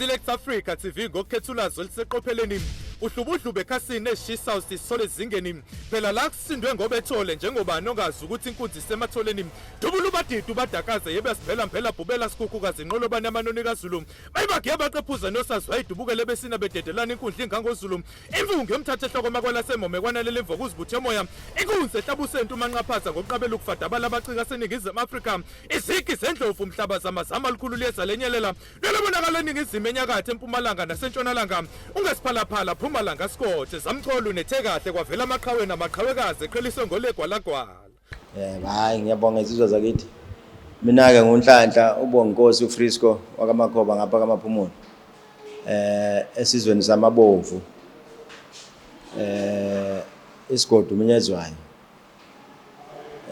Select Africa TV ngokukhetha ulwazi oluseqopheleni uhlubudlube ekhasini eshisayo sisithole ezingeni phela la kusindwe ngobethole njengobani ongazi ukuthi inkunzi isematholeni dubula ubadidi ubadakaze yebe sivela mphela bhubela sikhukhukazi inqolobane amanoni kaZulu bayibagiya baqephuza nosazi wayidubukele besina bededelana inkundla ingangozulu imvungu yomthatha ehloko makwalasemome kwanalela imvo kuzibuthe moya inkunzi ehlabusento umanqaphaza ngokuqabela ukufadabala abacika seningizimu Afrika izigi zendlovu umhlaba zamazama likhulu liyeza lenyelela Lelobonakala eningizimu enyakatho empumalanga nasentshonalanga ungesiphalaphala phumalanga sikothe zamcholu nethe kahle kwavela amaqhawe namaqhawekazi eqheliswe ngolegwalagwala. Yebo, hhayi ngiyabonga insizwa zakithi. Mina-ke nguNhlanhla uBonginkosi uFrisco wakaMakhoba ngapha kaMaphumulo. Eh esizweni samabomvu. Eh isigodi uMnyezwayo.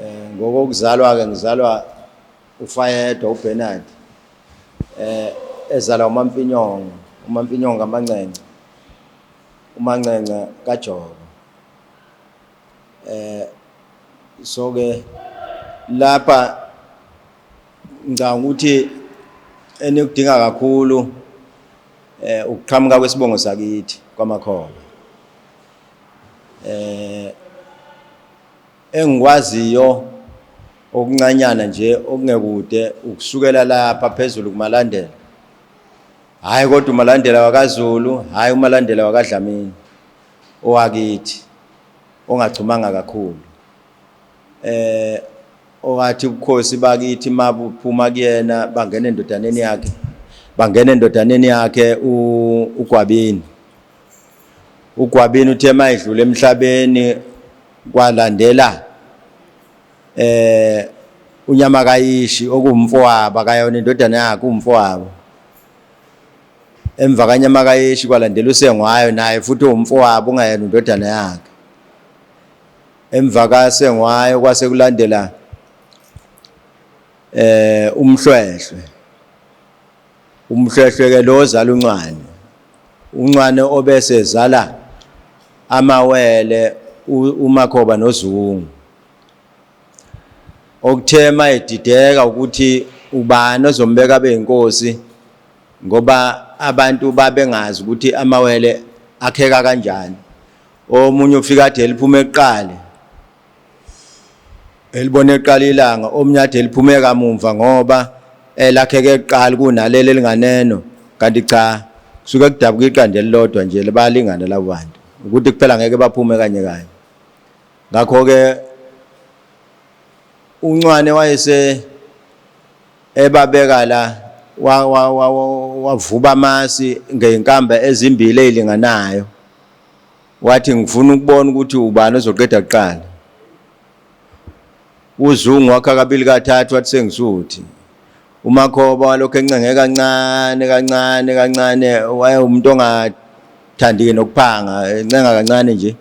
Eh ngokokuzalwa-ke ngizalwa uFayedwa uBernard. Eh ezalwa uMamfinyongo, uMamfinyongo kaMancence. UMancence kaJoko. Eh so ke lapha ngicabanga ukuthi enikudinga kakhulu eh ukuqhamuka kwesibongo sakithi kwaMakhoba. Eh Engikwaziyo okuncanyana nje okungekude ukusukela lapha phezulu kuMalandela. Hhayi kodwa uMalandela wakaZulu, hhayi uMalandela wakaDlamini owakithi ongachumanga kakhulu. Eh owathi ubukhosi bakithi mabuphuma kuyena bangena endodaneni yakhe bangena endodaneni yakhe uGwabini. UGwabini uthe mayedlula emhlabeni kwalandela eh unyama kayishi okuwumfowabo akayona indodana yakhe umfowabo emva kanyama kayishi kwalandela usengwayo naye futhi uwumfowabo ungayena indodana yakhe emva kasengwayo kwase kulandela eh umhlwehlwe Umhlwehlwe ke lo ozala uNcwane. UNcwane obese ezala amawele uMakhoba noZungu. Okuthe mayedideka ukuthi ubani ozombeka abe inkosi ngoba abantu babengazi ukuthi amawele akheka kanjani. Omunye ufika ade eliphume kuqala. Elibone kuqala ilanga omunye ade liphume kamumva ngoba elakheke kuqala kunaleli elinganeno kanti cha kusuke kudabuka iqanda elilodwa nje bayalingana labo bantu ukuthi kuphela ngeke baphume kanye kanye ngakho-ke uNcwane wayese ebabeka la wavuba amasi ngey'nkamba ezimbili ey'linganayo Wathi ngifuna ukubona ukuthi ubani ozoqeda kuqala. UZungu wakha kabili kathathu wathi sengisuthi. UMakhoba walokhu encenge kancane kancane kancane wayewumuntu ongathandiki nokuphanga encenga kancane nje.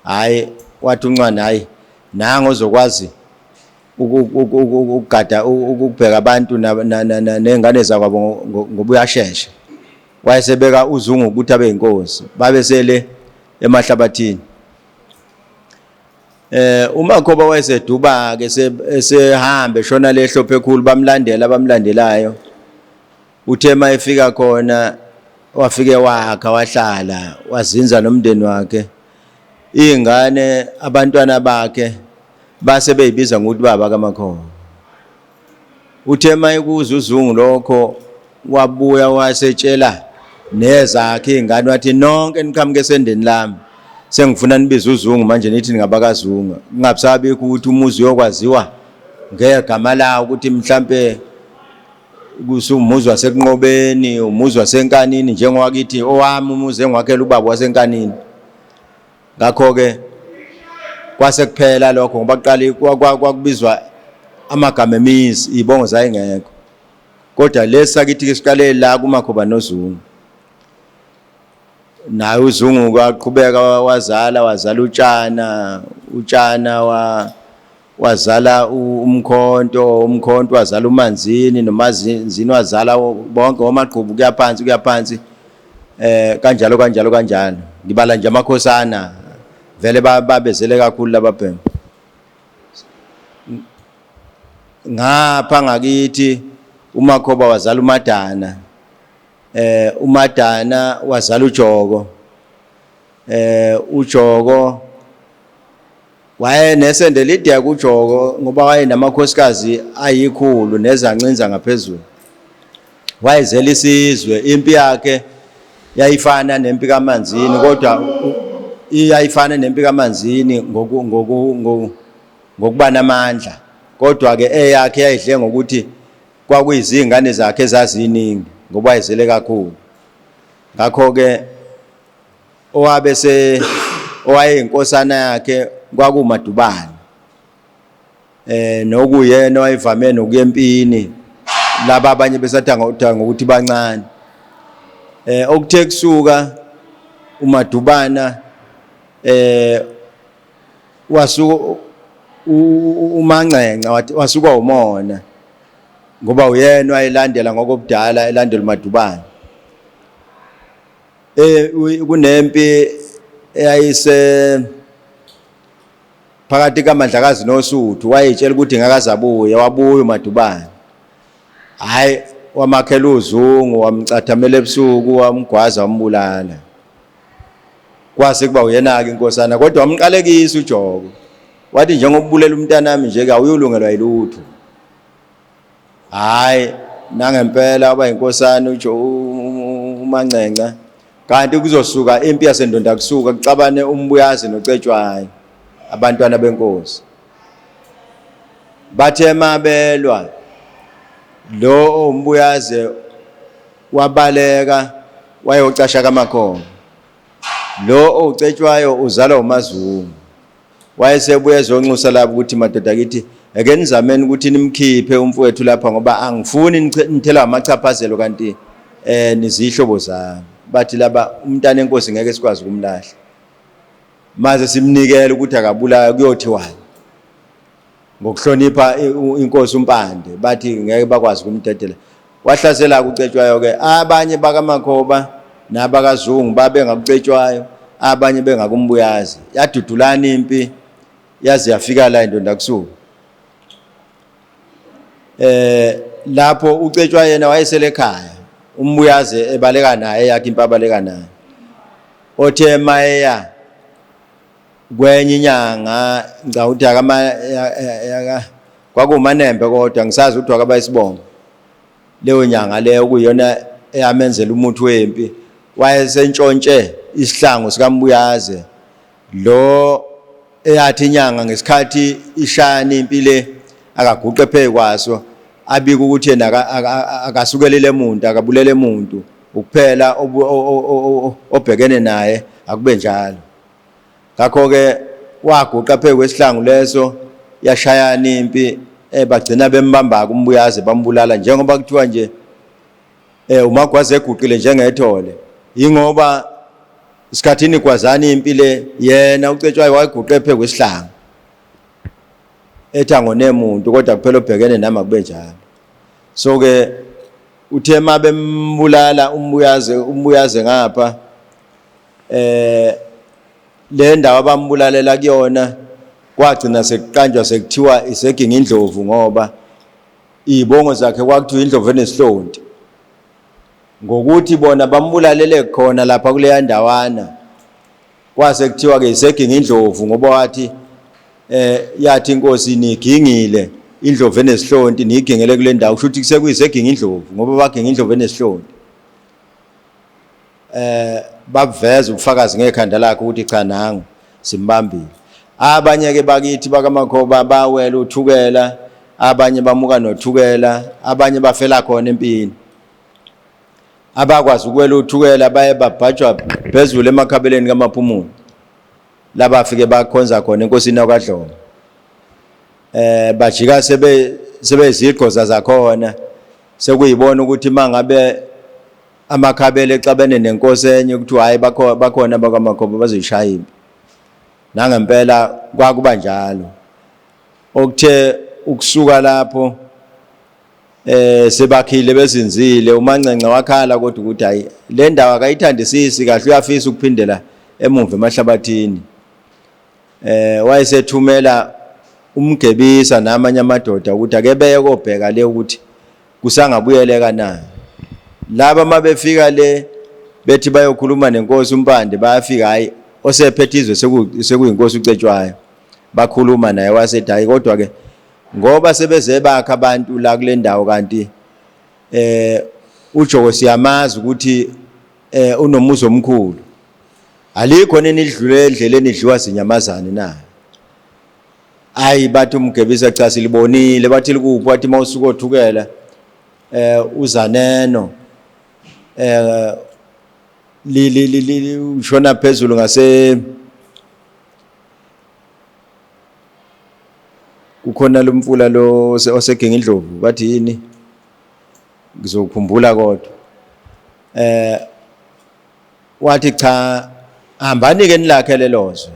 Hhayi wathi uNcwane hhayi nangu ozokwazi ukugada ukubheka abantu ney'ngane zakwabo ngoba uyashesha. Wayesebeka uZungu ukuthi abe yinkosi. Babesele emahlabathini. Eh uMakhoba wayeseduba ke esehambe shona lehlophe ekhulu bamlandela abamlandelayo. Uthe mayefika khona wafike wakha wahlala wazinza nomndeni wakhe. Izingane abantwana bakhe base beyibiza ngokuthi baba kaMakhoba. Uthe mayekuza uZungu lokho wabuya wasetshela nezakhe iy'ngane wathi nonke niqhamuke esendeni lami sengifuna nibize uZungu manje nithi ningabakaZungu kungabisabikho ukuthi umuzi uyokwaziwa ngegama lawo ukuthi mhlampe kusumuzi wasekunqobeni umuzi wasenkanini njengowakithi owami umuzi engiwakhela ubaba wasenkanini Ngakho-ke kwase kuphela lokho ngoba kuqala kwakubizwa amagama emizi, iy'bongo zayingekho. Kodwa lesi sakithi ke siqale la kuMakhoba noZungu. Naye uZungu kwaqhubeka wazala wazala uTshana, uTshana wa wazala uMkhonto, uMkhonto wazala uManzini noManzini wazala bonke omagqubu kuya phansi kuya phansi eh kanjalo kanjalo kanjalo. Ngibala nje amakhosana vele babezele kakhulu lababhemu. Ngapha ngakithi uMakhoba wazala uMadana. Umadana wazala uJoko. UJoko wayenesende lide kuJoko ngoba wayenamakhosikazi ayikhulu nezancinza ngaphezulu. Wayezela isizwe, impi yakhe yayifana nempi kaManzini kodwa iyayifana nempi kaManzini ngoku ngoku ngokuba namandla kodwa ke eyakhe yayidle ngokuthi kwakuyizingane zakhe ezaziningi ngoba wayezele kakhulu. Ngakho-ke owabe se owayeyinkosana yakhe kwakuMadubane nokuyena owayevame nokuya empini laba abanye besathanga ngokuthi bancane. Okuthe kusuka uMadubana wasuka uMancenca wasuka umona ngoba uyena wayelandela ngokobudala elandela uMadubane. Kunempi eyayise phakathi kaMandlakazi noSuthu, wayetshela ukuthi ngakaze abuye, wabuya uMadubane. Hhayi, wamakhela uzungu, wamcathamela ebusuku, wamgwaza, wambulala. Kwase kuba uyena-ke inkosana, kodwa wamqalekisa uJoko. Wathi njengoba ubulela umntanami nje-ke awuyulungelwa yilutho. Hhayi, nangempela waba yinkosana uMancenca. Kanti kuzosuka impi yaseNdondakusuka kuxabane uMbuyazi noCetshwayo, abantwana benkosi. Bathe mabelwa lo uMbuyaze wabaleka wayocasha kaMakhoba. Lo owuCetshwayo uzalwa uMazungu. Wayesebuye ezonxusa lapho ukuthi madoda kithi ake nizameni ukuthi nimkhiphe umfowethu lapha ngoba angifuni nithela amachaphazelo kanti nizihlobo zami. Bathi laba umntana enkosi ngeke sikwazi ukumlahla. Maze simnikele ukuthi akabulawa kuyothiwani. Ngokuhlonipha inkosi uMpande bathi ngeke bakwazi ukumdedela. Wahlasela kuCetshwayo ke abanye bakaMakhoba nabakaZungu babe ngakuCetshwayo abanye bengakuMbuyazi. Yadudulana impi yaze yafika la eNdondakusuka. Lapho uCetshwayo yena wayesele ekhaya, uMbuyazi ebaleka naye yakhe impi abaleka naye. Othe mayeya kwenye inyanga ngicabanga ukuthi akama kwakuwuManembe kodwa ngisazi ukuthi wakabayisibongo leyo nyanga leyo kuyona eyamenzela umuthi wempi. Wayesentshontshe isihlangu sikaMbuyaze lo eyathi inyanga ngesikhathi ishayana impi le akaguqe phezu kwaso abike ukuthi yena akasukelele muntu akabulele muntu ukuphela obhekene naye akube njalo. Ngakho-ke waguqa phezu kwesihlangu leso yashayana impi bagcina bembamba kuMbuyaze bambulala njengoba kuthiwa nje uMagwaza eguqile njengethole ingoba isikhathini gwazana impi le yena uCetshwayo wayeguqe phezu kwesihlangu ethi angonemuntu kodwa kuphela obhekene nami akube njalo. So ke uthe mabembulala uMbuyaze ngapha le ndawo abambulalela kuyona kwagcina sekuqanjwa sekuthiwa iseginga indlovu ngoba izibongo zakhe kwakuthiwa indlovu enesihlonti ngokuthi bona bambulalele khona lapha kuleya ndawana kwase kuthiwa ke iseginga indlovu ngoba wathi yathi inkosi nigingile indlovu enesihlonti niyigingele kule ndawo kusho ukuthi sekuyiseginga indlovu ngoba baginga indlovu enesihlonti. Baveza ubufakazi ngekhanda lakhe ukuthi cha nangu simbambile. Abanye ke bakithi bakaMakhoba bawela uThukela, abanye bamuka noThukela, abanye bafela khona empini. Abakwazi ukuwela uThukela baye babhajwa phezulu emakhabeleni kaMaphumulo. Labafike bakhonza khona enkosini yakwaDlomo. Bajika sebezigqoza zakhona sekuyibona ukuthi mangabe amakhabela exabene nenkosi enye kuthiwa hayi bakhona abakwaMakhoba bazoyishaya impi. Nangempela kwakuba njalo. Okuthe ukusuka lapho sebakhile bezinzile uMancenca wakhala kodwa ukuthi hayi le ndawo akayithandisisi kahle uyafisa ukuphindela emuva emahlabathini. Wayesethumela uMgebisa namanye amadoda ukuthi ake beye kobheka le ukuthi kusangabuyeleka na. Laba mabefika le bethi bayokhuluma nenkosi uMpande bayafika hayi osephethe izwe sekuyinkosi uCetshwayo. Bakhuluma naye wasethi hayi kodwa ke ngoba sebeze bakha abantu la kule ndawo kanti eh uJoko siyamazi ukuthi eh unomuzi omkhulu. Alikho nini idlule endleleni idliwa zinyamazane na? Ayi bathi umgebisa cha silibonile bathi likuphi wathi mawusuka othukela eh uzaneno eh li li li ushona phezulu ngase kukhona lomfula lo oseginga indlovu bathi yini ngizokhumbula kodwa eh wathi cha hambani ke nilakhe lelozwe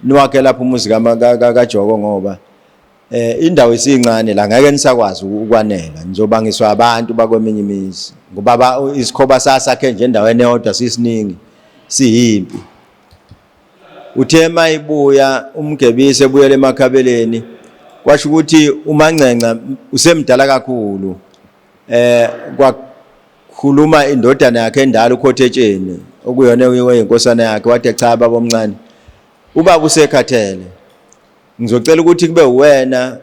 niwakhe lapho umuzi kaJoko ngoba eh indawo isincane la ngeke nisakwazi ukwanela nizobangiswa abantu bakweminye imizi ngoba isikhoba sasakhe nje endaweni eyodwa sisiningi siyimpi uthe mayibuya umgebisi ebuyele emakhabeleni kwasho ukuthi uMangcenca usemdala kakhulu eh Khuluma indodana yakhe endala uKhothetsheni okuyona oyinkosana yakhe wathi cha baba omncane ubaba usekhathele ngizocela ukuthi kube uwena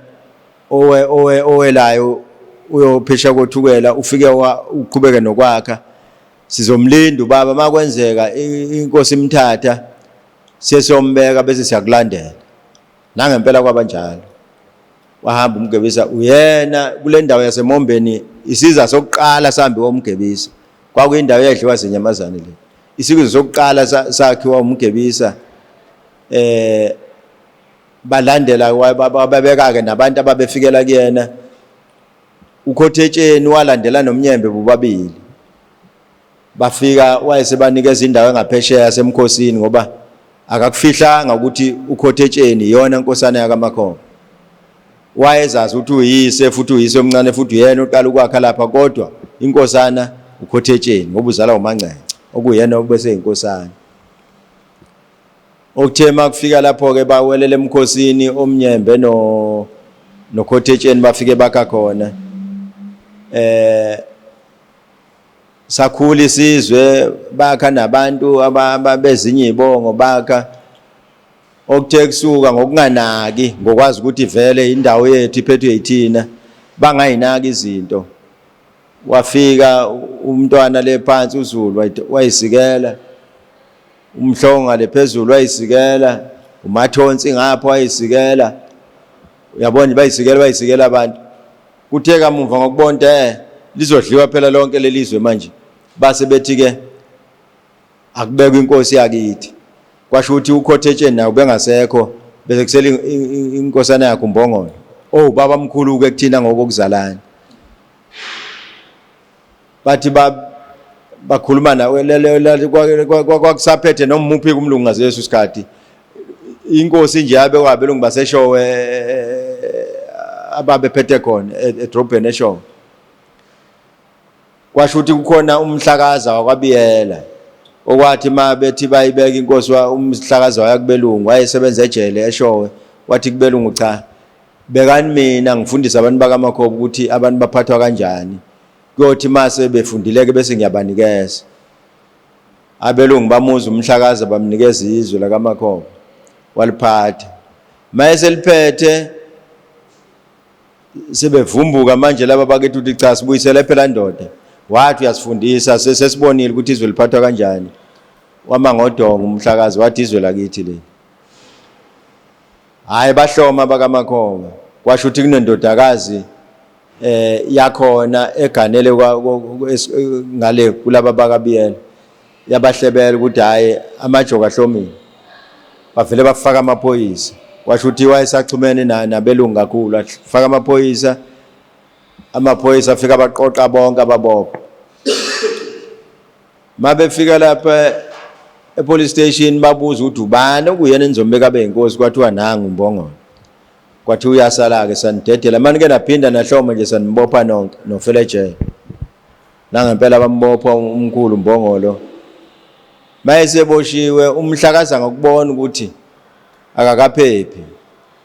owe owe owelayo uyophesha kothukela ufike uqhubeke nokwakha sizomlinda ubaba makwenzeka inkosi imthatha sesiyombeka bese siyakulandela nangempela kwabanjalo wahamba umgebisa uyena kule ndawo yasemombeni isiza sokuqala sambiwa umgebisa kwakuyindawo eyadliwa zinyamazane le isikuzo sokuqala sakhiwa umgebisa eh balandela babeka ke nabantu ababefikela kuyena ukhothetsheni walandela nomnyembe bobabili Bafika wayesebanikeza indawo engaphesheya yasemkhosini ngoba akakufihlanga ukuthi uKhothetsheni iyona nkosana yakaMakhoba. Wayezazi ukuthi uyise futhi uyise omncane futhi uyena oqala ukwakha lapha kodwa inkosana uKhothetsheni ngoba uzalwa uMangcengce okuyena obese yinkosana. Okuthe makufika lapho-ke bawelela emkhosini oMnyembe no noKhothetsheni bafike bakha khona. Eh Sakhula isizwe bakha nabantu ababezinye izibongo bakha okuthe kusuka ngokunganaki ngokwazi ukuthi vele indawo yethu iphethwe yithina bangayinaki izinto wafika umntwana le phansi uZulu wayisikela umhlonga le phezulu wayisikela umathonsi ngapho wayisikela uyabona bayisikela bayisikela abantu Kuthe kamuva ngokubona eh lizodliwa phela lonke lelizwe manje base bethi ke akubekwe inkosi yakithi kwasho ukuthi ukhothetsheni naye ubengasekho bese kusele inkosana yakhe uMbongolo oh baba mkhulu ke kuthina ngokokuzalana bathi ba bakhuluma nawe kwakusaphethe noma umuphi kumlungu ngaseso sikhathi inkosi nje yabe kwabelungu baseshowe ababephethe khona e, edrobheni eshowe kwasho ukuthi kukhona umhlakaza wakwabiyela okwathi uma bethi bayibeka inkosi umhlakaza waya kubelungu wayesebenza ejele eshowe wathi kubelungu cha bekani mina ngifundise abantu bakamakhoba ukuthi abantu baphathwa kanjani kuyothi mase befundileke bese ngiyabanikeza abelungu bamuza umhlakaza bamnikeza izwe lakamakhoba waliphatha maye seliphethe sebevumbuka manje laba bakithi uthi cha sibuyisele phela ndoda wathi uyasifundisa sesibonile ukuthi izwe liphathwa kanjani wama ngodonga umhlakazi wathi izwe lakithi leli Hayi bahloma bakaMakhoba kwasho ukuthi kunendodakazi eh yakhona eganele ngale kulaba bakabiyela yabahlebela ukuthi hayi amajoka ahlomile bavele bafaka amaphoyisa kwasho ukuthi wayesaxhumene nabelungu kakhulu afaka amaphoyisa amaphoyisa afika baqoqa bonke ababopha Mabefika lapha epolice station babuza ukuthi ubani okuyena enizombeka abe inkosi kwathiwa nangu uMbongolo. Kwathiwa uyasala-ke sanidedela mani ke naphinda nahloma nje sanibopha nonke nofela ejele. Nangempela bambopha umkhulu uMbongolo. Mayeseboshiwe umhlakaza ngokubona ukuthi akakaphephi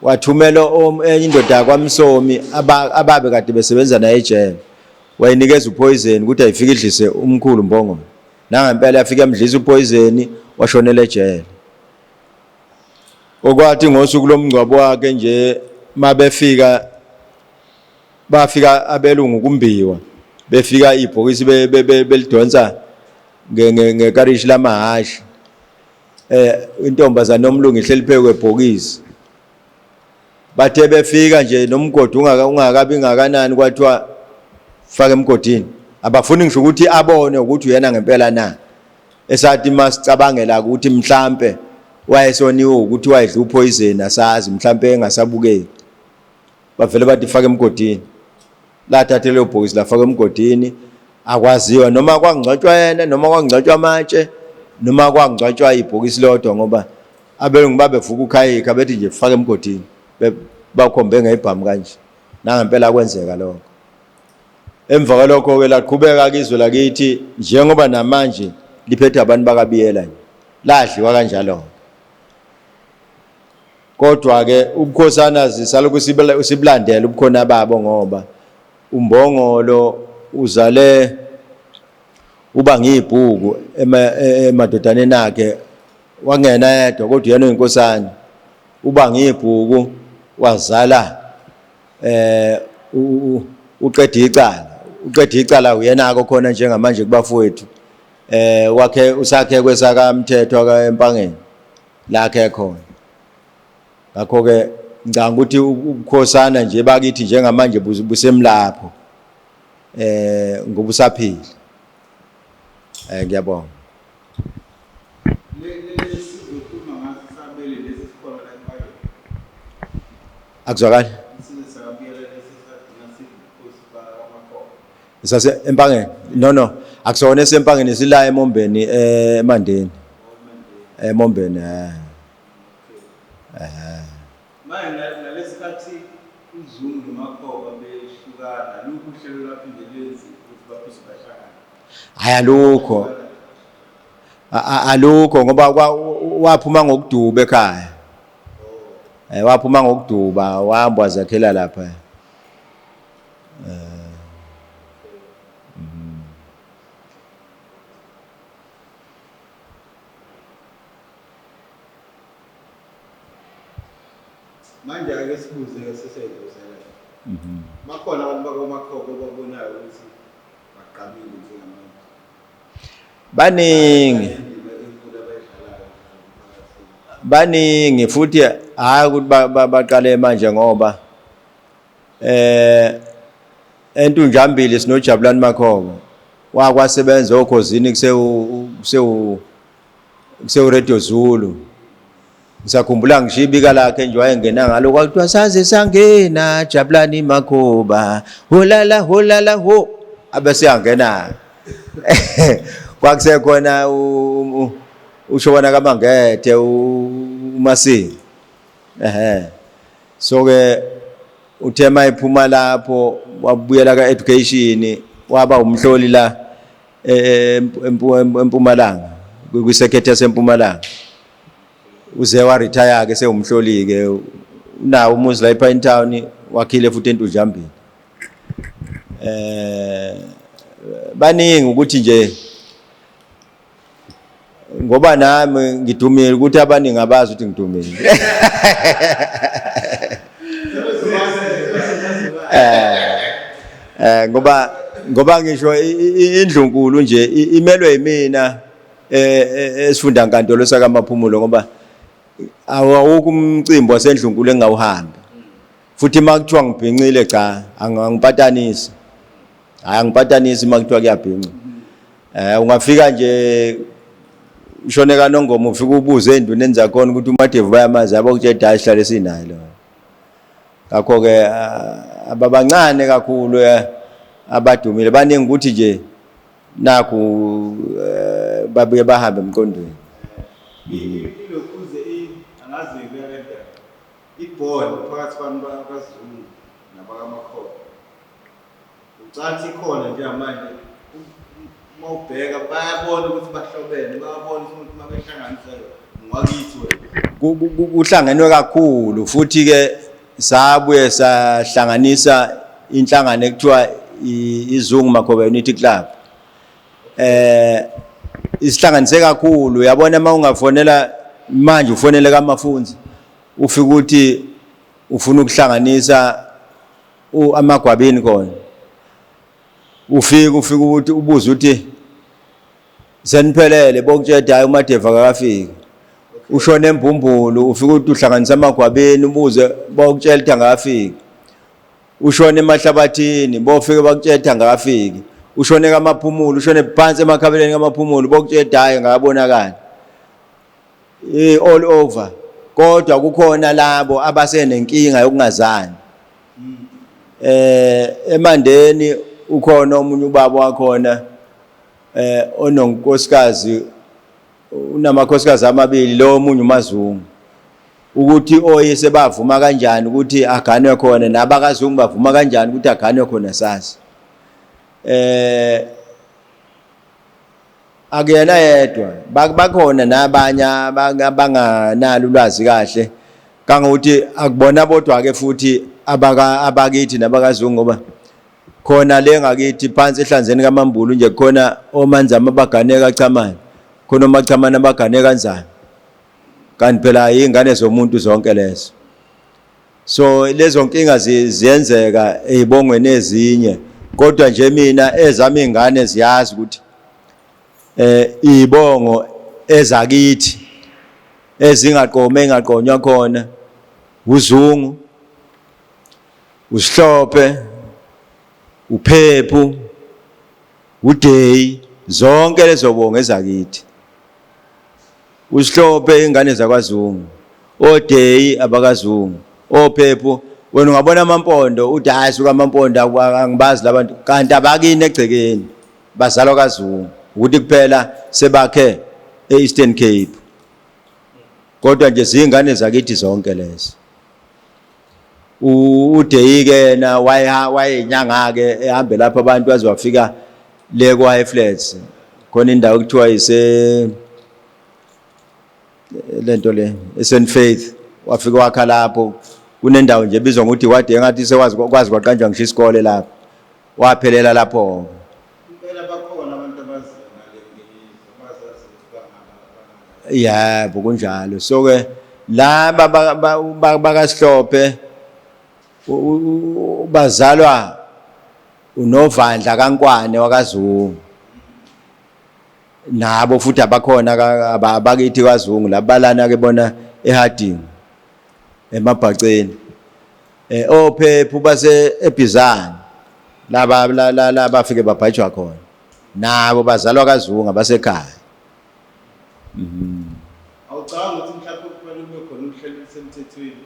wathumela enye indoda yakwaMsomi ababe kade besebenza naye ejele. Wayinikeza upoison ukuthi ayifike idlise umkhulu Mbongolo. Nangempela yafika yamdlisa upoison washonela ejele. Okwathi ngosuku lomngcwabo wakhe nje mabefika bafika abelungu kumbiwa befika ibhokisi belidonsa ngekarishi lamahhashi eh intombazane omlungu ihleli phezu kwebhokisi bathe befika nje nomgodi ungaka ungakabi ngakanani kwathiwa faka emgodini abafuni ngisho ukuthi abone ukuthi uyena ngempela na esathi masicabangela ukuthi mhlambe wayesoniwe ukuthi wayedla upoison asazi mhlambe engasabukeki bavele bathi faka emgodini lathatha lelo bhokisi lafaka emgodini akwaziwa noma kwangcwatshwa yena noma kwangcwatshwa amatshe noma kwangcwatshwa ibhokisi lodwa ngoba abelungu babevuka ukhayikha bethi nje faka emgodini bakhombe ngebhamu kanje nangempela kwenzeka lokho emva kwalokho ke laqhubeka kizwe lakithi njengoba namanje liphethe abantu bakabiyela nje ladliwa kanjalo Kodwa ke ubukhosana sisalokhu sibulandela ubukhona babo ngoba uMbongolo uzale uba ngiyibhuku emadodaneni akhe wangena yedwa kodwa uyena oyinkosana uba ngiyibhuku wazala eh uqeda icala uqeda icala uyena akho khona njengamanje kubafowethu eh wakhe usakhe kwesakamthetho ka empangeni lakhe khona ngakho-ke ngicabanga ukuthi ubukhosana nje bakithi njengamanje busemlapho eh ngoba usaphila eh ngiyabonga akuzwakali sase empangeni no no akusona esempangeni sila emombeni eh, emandeni emombeni eh eh manje ngalesikhathi uZungu noMakhoba behlukana lokhu uhlelo lwaphinde lwenziwe ukuthi baphinde bahlangane hayi alukho alukho ngoba waphuma ngokuduba ekhaya eh waphuma ngokuduba wahamba wazakhela lapha eh mm. Manje ake sibuze ke sesiyayibuzela. Mhm. Bakhona abantu bakoMakhoko obabonayo ukuthi bagqamile njengamanje. Baningi. Baningi futhi hayi ukuthi baqale manje ngoba eh entunjambili sinoJabulani Makhobo wakwasebenza okhozini kusewu kusewu kusewu Radio Zulu ngisakhumbula ngisho ibika lakhe nje wayengena ngalo kwakuthiwa saze sangena Jabulani Makhoba holala holala ho abese yangena kwakusekhona ushobana kaMangethe uMasini ehe so ke uthe uma ephuma lapho wabuyela ka-education waba umhloli la e, e, empumalanga kwisekhethe yasempumalanga uze waretire ke sewumhloli ke unawo umuzi la ePine Town wakhile futhi entujambini eh baningi ukuthi nje ngoba nami ngidumile ukuthi abaningi abazi ukuthi ngidumile eh, eh ngoba ngoba ngisho indlunkulu nje imelwe yimina eh, eh, esifunda nkantolo sakamaphumulo ngoba awukho umcimbi wasendlunkulu engawuhambi futhi uma kuthiwa ngibhincile cha angipatanisi hayi angipatanisi uma kuthiwa kuyabhinca eh ungafika nje ushone kaNongoma ufike ubuze enduneni zakhona ukuthi uMadevu bayamazi abakutshela hayi sihlale sinaye lo ngakho ke ababancane kakhulu eh, abadumile baningi ukuthi nje nakhu eh, babuye bahambe emqondweni Ilokhuze angazi kuya ibond phakathi kwabantu bakaZungu nabakaMakhoba Ucathi ikhona njengamanje uma ubheka bayabona ukuthi bahlobene bayabona ukuthi umuntu uma behlanganisa ngwakithi wena kuhlangenwe kakhulu futhi ke sabuye sahlanganisa inhlangano ekuthiwa iZungu Makhoba Unity Club. Isihlanganise kakhulu, uyabona uma ungafonela manje ufonele kaMafunzi ufike ukuthi ufuna ukuhlanganisa amagwabini khona, ufike ukuthi ubuze ukuthi seniphelele, bokutshela hayi uMadeva akakafiki. Ushone embumbulu ufike ukuthi uhlanganisa amagwabini ubuze, bokutshela ukuthi angakafiki. Ushone emahlabathini bofike bakutshela ukuthi angakafiki. Ushone kaMaphumulo, ushone phansi emakhabeleni kaMaphumulo, bokutshela hayi ngakabonakali. All over. Kodwa kukhona labo abasenenkinga yokungazani. Emandeni ukhona omunye ubaba wakhona ononkosikazi, unamakhosikazi amabili, lo omunye uMazungu. Ukuthi oyise bavuma kanjani ukuthi aganwe khona, nabakaZungu bavuma kanjani ukuthi aganwe khona sazi. Akuyena yedwa, bakhona nabanye abanganalo ulwazi kahle, kangokuthi akubona bodwa ke futhi abakithi nabakaZungu, ngoba khona le ngakithi phansi ehlanzeni kaMambulu nje khona oManzama abagane kaChamane, khona oMachamane abagane kaNzama, kanti phela izingane zomuntu zonke lezo. So lezo nkinga ziyenzeka ezibongweni ezinye, kodwa nje mina ezami izingane ziyazi ukuthi izibongo ezakithi ezingaqome engaqonywa khona uZungu, uSihlophe, uPhephu, uDeyi, zonke lezo bongo ezakithi. uSihlophe ingane zakwaZungu, oDeyi abakaZungu, oPhephu wena ungabona amaMpondo uthi hayi suka amaMpondo angibazi labantu, kanti abakini egcekeni bazalwa kaZungu, ukuthi kuphela sebakhe e-Eastern Cape, kodwa nje zingane zakithi zonke lezo. uDeyi-ke yena wayeyinyanga-ke ehambe lapho abantu waze wafika le kwa-High Flats, khona indawo ekuthiwa ise lento le eSt Faith, wafika wakha lapho. Kunendawo nje ebizwa ngokuthi kwade engathi sekwazi kwazi kwaqanjwa ngisho isikole lapho, waphelela lapho. Impela bakhona abantu abaziyo ngale ngenizo, abazazi ukuthi bangaba. Yebo kunjalo. So ke laba bakaSihlophe bazalwa uNovandla kaNkwane wakaZungu, nabo futhi abakhona abakithi kwaZungu labalana ke bona eHarding emabhaceni. OPhephu base eBhizana laba labafike babhajwa khona, nabo bazalwa kaZungu abasekhaya. Awucabangi ukuthi mhlawumbe kufanele kube khona uhlelo olusemthethweni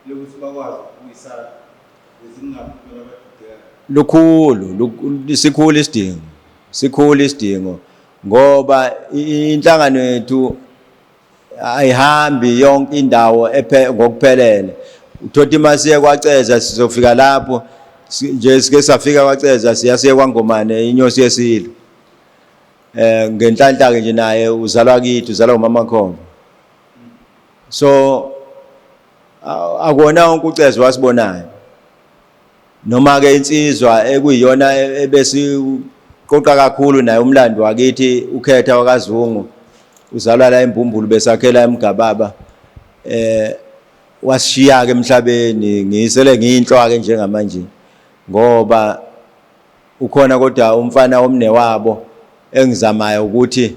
lokuthi bakwazi ukubuyisana ukuze kungabi khona abadidekayo? Lukhulu, sikhulu isidingo, sikhulu isidingo, ngoba inhlangano yethu ayihambi yonke indawo ngokuphelele. Uthothi masiye kwaCeza sizofika lapho nje, sike safika kwaCeza, siyasiye kwaNgomane inyosi yesilo. Ngenhlanhla ke nje naye uzalwa kithi, uzalwa umama Khomba. So akuwona wonke uCeza wasibonayo, noma ke insizwa ekuyiyona ebesiqoqa kakhulu naye umlando wakithi ukhetha wakaZungu, uzalwa la eMbumbulu besakhela eMgababa, wasishiya ke emhlabeni. Ngisele ngiyinhlwa ke njengamanje, ngoba ukhona kodwa umfana omnewabo engizamayo ukuthi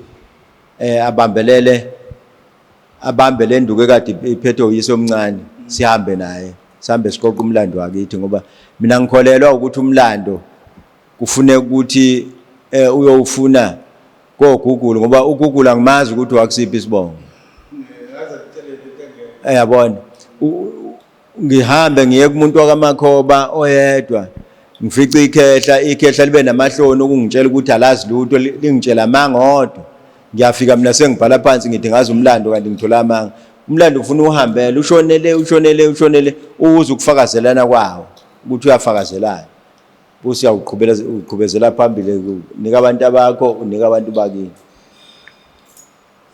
abambelele, abambe le nduku ekade iphethwe uyise omncane, sihambe naye, sihambe siqoqe umlando wakithi, ngoba mina ngikholelwa ukuthi umlando kufuneka ukuthi uyowufuna koGoogle, ngoba uGoogle angimazi ukuthi wakusiphi isibongo. Yabona, ngihambe ngiye kumuntu wakaMakhoba oyedwa, ngifice ikhehla, ikhehla libe namahloni ukungitshela ukuthi alazi lutho, lingitshela amanga odwa. Ngiyafika mina sengibhala phansi ngithi ngazi umlando, kanti ngithola amanga. Umlando ufuna uhambele, ushonele, ushonele, ushonele, uze ukufakazelana kwawo ukuthi uyafakazelana, bese uyawuqhubela, uqhubezela phambili, unika abantu abakho, unika abantu bakini.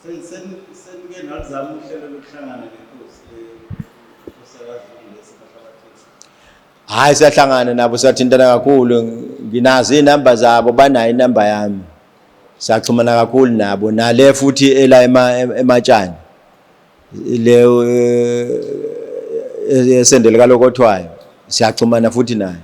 Senike nalizama uhlelo lokuhlangana nenkosi, inkosikazi lesimahlabathini? Hayi, siyahlangana nabo, siyathintana kakhulu. Nginazo iy'namba zabo, banayo inamba yami, siyaxhumana kakhulu nabo. Nale futhi ela ematshani le esendele kalokothwayo, siyaxhumana futhi naye.